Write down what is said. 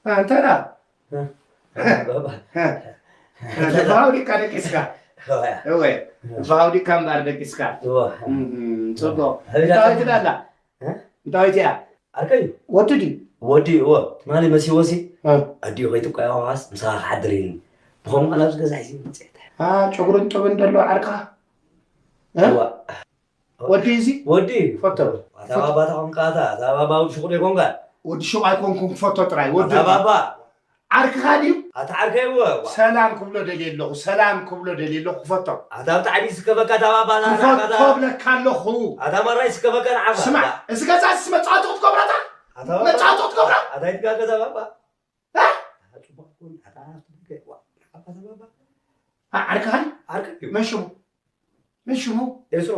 ኣንተ ዳ ባባ። ተፋውዲካ ደቂስካ። እወ። ተፋውዲካ እምበር ደቂስካ። እወ። እም፣ እም፣ ጽቡቕ። ኣበይ እንታይ ዳኣ? ትዳላ? እ? እንታይ እያ? ኣርከይ። ወዲ ድዩ? ወዲ፣ እወ። ትማሊ መሲዎ ሲ። እ። ኣዲኡ ከይትቆያዋስ ምሳኻ ክሓድር ኢልኒ። ብኸምኡ ናብ ገዛ ሒዙ መጽኤ። አ፣ ጨጉርን ጡብን ደሎ ዓርካ? እ? እወ። ወዲ እዚ? ወዲ። ፈቶ። ኣታ ባባ ተኾንካ፣ ኣታ፣ ኣታ ባባ ወዲ ሽቑል ይኮንካ። ወዲ ሹቕ ኣይኮንኩን፣ ክፈቶ ጥራይ። ወዲ ኣታ ባባ። ዓርክኻ ድዩ? ኣታ ዓርከይ እወ፣ እወ። ሰላም ክብሎ ደልየ ኣለኹ፣ ሰላም ክብሎ ደልየ ኣለኹ፣ ክፈቶ። ኣታ ብጣዕሚ ዝስከፈካ ኣታ ባባ፣ ኣታ ክፈቶ ኣታ ብለካ ኣለኹ። ኣታ ማራ ይስከፈካ ንዓኻ። ስማዕ፣ እዚ ገዛ እዚ መጻወቲ ክትገብሮ ኣታ? ኣታ ባባ። መጻወቲ ክትገብሮ? ኣታ ይትጋገ ኣታ ባባ። እ? ኣታ ጽቡቕ ኩን፣ ኣታ ጽቡቕ፣ ዋ፣ ኣታ ባባ። ዓ-፣ ዓርክኻ ድዩ? ዓርከይ እዩ። መን ሽሙ? መን ሽሙ? ኤስሮ። ኤስሮ።